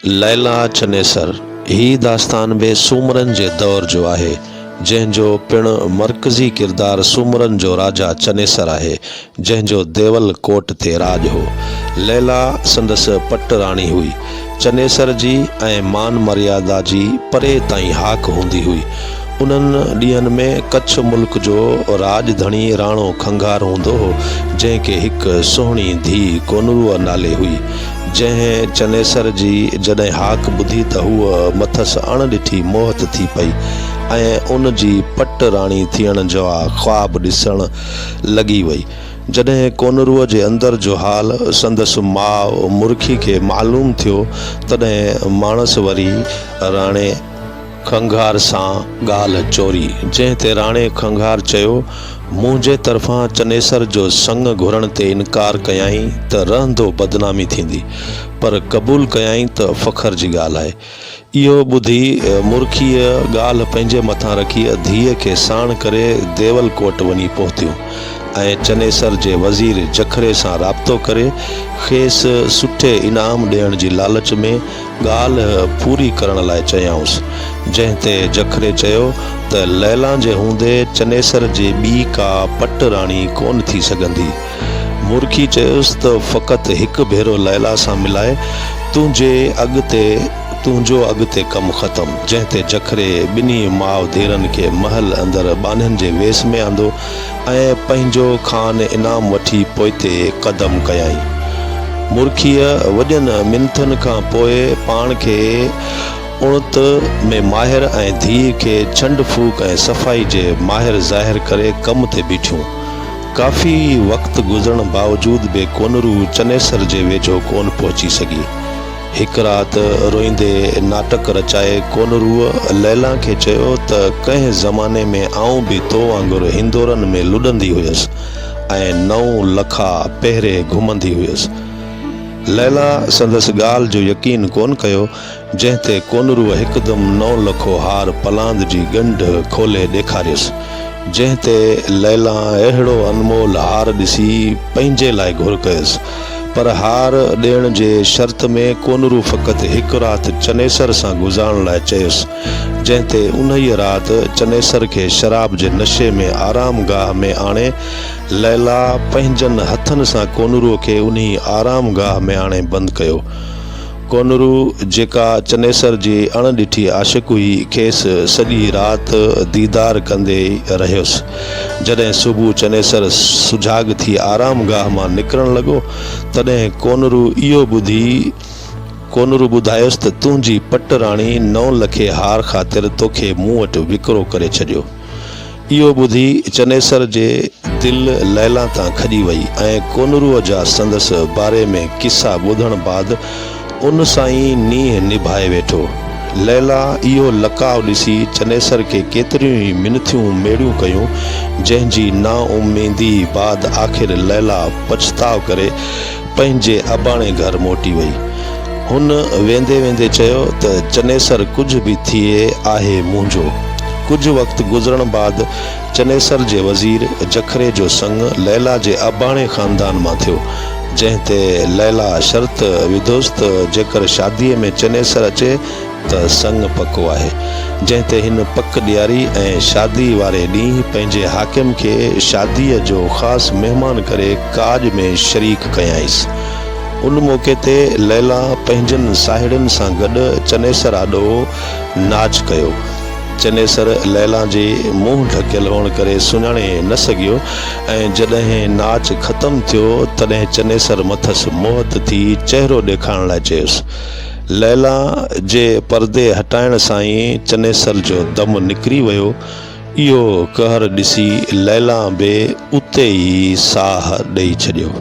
ليلا چنيسر، هي داستان به سومرن جي دور جو آهي، جنهن جو پڻ مرڪزي ڪردار سومرن جو راجا چنيسر آهي، جنهن جو ديول ڪوٽ تي راڄ هو. ليلا سندس پٽ راڻي هئي. چنيسر جي ۽ مان مريادا جي پري تائين هاڪ هوندي هئي. انهن ڏينهن ۾ ڪڇ ملڪ جو راڄ ڌڻي راڻو کنگهار هوندو هو، جنهن کي هڪ سهڻي ڌيء ڪونروء نالي هئي. جنهن چنيسر جي جڏهن هاڪ ٻڌي ته هوء مٿس اڻ ڏٺي موهت ٿي پئي ۽ ان جي پٽ راڻي ٿيڻ جا خواب ڏسڻ لڳي وئي. جڏهن ڪونروء جي اندر جو حال سندس ماء مرکي کي معلوم ٿيو، تڏهن ماڻس وري راڻي. کنگهار سان ڳالهه چوري، جنهن تي راڻي کنگهار چيو، منهنجي طرفان چنيسر جو سڱ گهرڻ تي انڪار ڪيائين ته رهندو بدنامي ٿيندي، پر قبول ڪيائين ته فخر جي ڳالهه آهي. اهو ٻڌي مرکيء ڳالهه پنهنجي مٿان رکي ڌيء کي ساڻ ڪري ديول ڪوٽ وڃي پهتيون ۽ چنيسر جي وزير جکري سان رابطو ڪري کيس سٺي انعام ڏيڻ جي لالچ ۾ ڳالهه پوري ڪرڻ لاء چيائونس، جنهن تي جکري چيو ته ليلان جي هوندي چنيسر جي ٻي ڪا پٽ راڻي ڪونه ٿي سگهندي. مرکي چيس ته فقط هڪ ڀيرو ليلا سان ملائي تنهنجي اڳتي تنهنجو اڳتي ڪم ختم. جنهن تي جکري ٻنهي ماء ڌيئرن کي محل اندر ٻانهن جي ويس ۾ آندو ۽ پنهنجو کان انعام وٺي پوئتي قدم ڪيائين. مرکيء وڏين منٿن کان پوء پاڻ کي اڻت ۾ ماهر ۽ ڌيء کي ڇنڊ ڦوڪ ۽ صفائي جي ماهر ظاهر ڪري ڪم تي بيٺيون. ڪافي وقت گذرڻ باوجود به ڪونرو چنيسر جي ويجهو ڪونه پهچي سگهي. هڪ رات روئيندي ناٽڪ رچائي ڪونروء ليلان کي چيو ته ڪنهن زماني ۾ آئون به تو وانگر هندورن ۾ لڏندي هيس ۽ نئون لکا پهري گهمندي هيس. ليلا سندس ڳالهه جو يقين ڪونه ڪيو، جنهن تي ڪونروء هڪدم نئون لکو هار پلاند جي ڳنڍ کولي ڏيکاريس، جنهن تي ليلان اهڙو انمول هار ڏسي پنهنجي لاء گهر ڪيس. پر هار ڏيڻ جي شرط ۾ ڪونرو فقط هڪ رات چنيسر سان گذارڻ لاء چيس، جنهن تي انهيء رات چنيسر کي شراب جي نشي ۾ آرام گاهه ۾ آڻي ليلا پنهنجن هٿن سان ڪونروء کي انهي آرام گاهه ۾ آڻي بند ڪيو. ڪونرو جيڪا چنيسر جي اڻ ڏٺي عاشق هئي، کيس سڄي رات ديدار ڪندي رهيس. جڏهن صبح چنيسر سجاڳ ٿي آرام گاهه مان نڪرڻ لڳو، تڏهن ڪونرو اهو ٻڌي ڪونرو ٻڌايس ته تنهنجي پٽ راڻي نو لکي هار خاطر توکي مون وٽ وڪرو ڪري ڇڏيو. اهو ٻڌي چنيسر جي دل ليلان تان کڄي وئي ۽ ڪونروء جا سندس باري ۾ قصا ٻڌڻ بعد ان سان ئي نينهن نڀائي ويٺو. ليلا اهو لقاء ڏسي چنيسر کي ڪيتريون ئي منٿيون ميڙيون ڪيون، جنهن جي نااميدي بعد آخر ليلا پڇتاء ڪري پنهنجي اباڻي گهر موٽي وئي. هن ويندي ويندي چيو ته چنيسر ڪجهه به ٿئي آهي منهنجو. ڪجهه وقت گذرڻ بعد چنيسر جي وزير جکري جو سڱ ليلا جي اباڻي خاندان مان ٿيو، جنهن تي ليلا شرط وڌوس ته جيڪر شاديء ۾ چنيسر اچي ته سڱ پڪو آهي. جنهن تي هن پڪ ڏياري ۽ شادي واري ڏينهن پنهنجي حاڪم کي شاديء جو خاص مهمان ڪري ڪاڄ ۾ شريڪ ڪيائينس. ان موقعي تي ليلا پنهنجن ساهيڙين سان گڏ چنيسر آڏو ناچ ڪيو. چنيسر ليلا جي منهن ڍڪيل هئڻ ڪري سڃاڻي نه سگهيو ۽ جڏهن ناچ ختم ٿيو تڏهن چنيسر مٿس موهت ٿي چهرو ڏيکارڻ لاء چيس. ليلا جي پردي هٽائڻ سان ئي چنيسر جو دم نڪري ويو. اهو قهر ڏسي ليلا به اتي ئي ساهه ڏئي ڇڏيو.